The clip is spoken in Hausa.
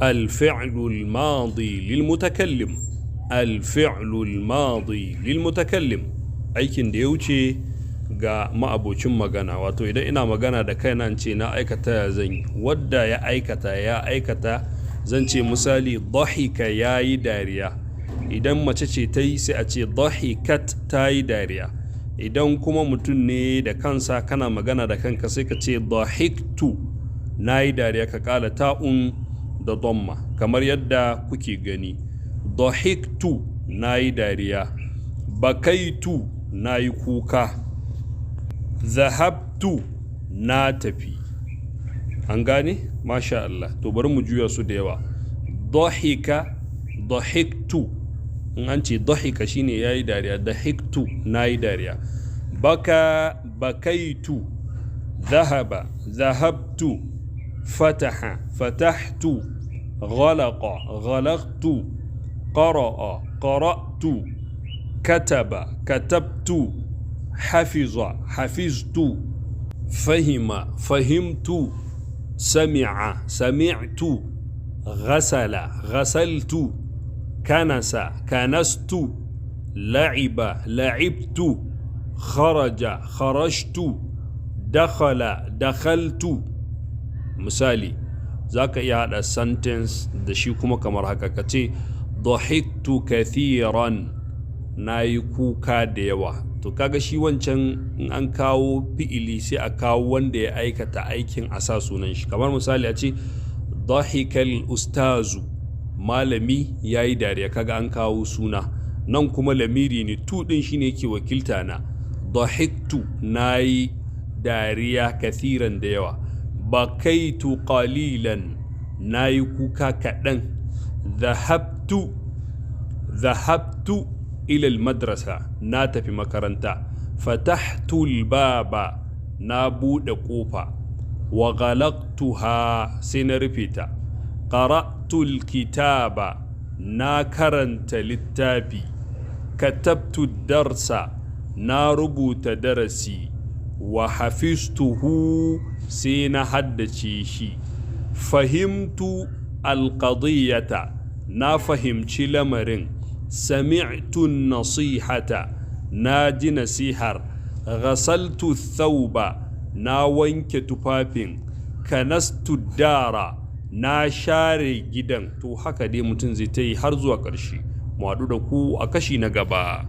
الفعل الماضي للمتكلم، الفعل الماضي للمتكلم، aikin da ya wuce ga ma'abocin magana. Wato idan ina magana da kaina in ce na aikata, ya zan yi? Wadda ya aikata, ya aikata, zan ce misali ضحك, ya yi dariya. Idan mace ce ta yi, sai a ce ضحكت, ta yi dariya. Idan kuma mutum ne da kansa, kana magana da kanka, sai ka ce ضحكت, na yi dariya, ka kala ta'un da domma kamar yadda kuke gani. ضحكت, na yi dariya. بكيت, na yi kuka. ذهبت, na tafi. An gane? Masha Allah. To bari mu juya su da yawa. ضحك, ضحكت. In an ce ضحك shine yayi dariya, ضحكت, na yi dariya. بكى, بكيت. ذهب, ذهبت. فتح, فتحت. غلق, غلقت. قرأ, قرأت. كتب, كتبت. حفظ, حفظت. فهم, فهمت. سمع, سمعت. غسل, غسلت. كنس, كنست. لعب, لعبت. خرج, خرجت. دخل, دخلت. Misali, za ka iya haɗa sentence da shi kuma kamar haka, ka ce ضحكت كثيرا, na yi kuka da yawa. To kaga shi wancan, in an kawo fi'ili, sai a kawo wanda ya aikata aikin, a sa sunan shi. Kamar misali a ce ضحك الأستاذ, malami ya yi dariya, kaga an kawo suna. Nan kuma lamiri ne, tu ɗin shi ne yake wakilta na. ضحكت, na yi dariya, كثيرا, da yawa. بكيت قليلا, na yi kuka kaɗan. ذهبت, ذهبت إلى المدرسة, na tafi makaranta. فتحت الباب, na buɗe ƙofa. وغلقتها, sai na rufe ta. قرأت الكتاب, na karanta littafi. كتبت الدرس, na rubuta darasi. وحفظته, sai na haddace shi. فهمت القضية, na fahimci lamarin. سمعت النصيحة, na ji nasihar. غسلت الثوب, na wanke tufafin. كنست الدار, na share gidan. To haka dai mutum zai ta yi har zuwa ƙarshe. Mu haɗu da ku a kashi na gaba.